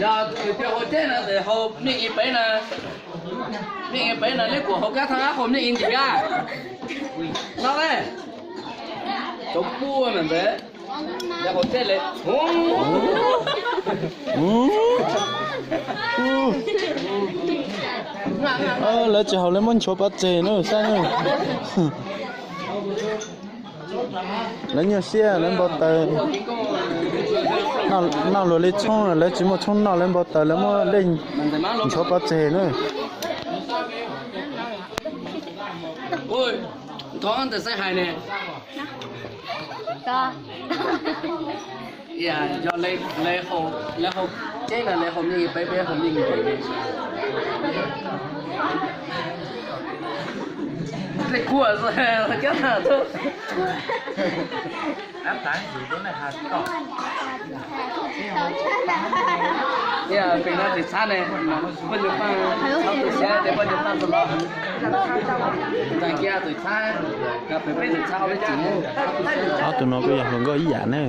Yog tus twg haus ceb no ces haus mej ib peb na, mej ib peb na, leb kuas haus kab thaj hab haus mej ib ntim kab. No ne, cov puj mas ntawd, lawv haus ceb le. Lawv tsis haus, lawv muab nchuav pov tseg na, saib na. Lawv nyuaj siab, lawv npau taws. Noj luag li tshoob, lawv tsis muaj tshoob noj, lawv npau taws, lawv muab dej nchuav pov tseg na. Thov ntawm xaib hais ne. Yog lawv haus ceb no lawv haus mej peb, peb haus mej. Tej kuaj xwb, kab na. Pem no txawm txhab ne, poj ntsuag Paj, txhab tus xyab ces poj ntsuag Paj txog los. Ntxeev kiag txawm txhab, pem peb txawm txhab ob peb tsev. Ob tug no kuj yog hluas nkauj ib yam ne.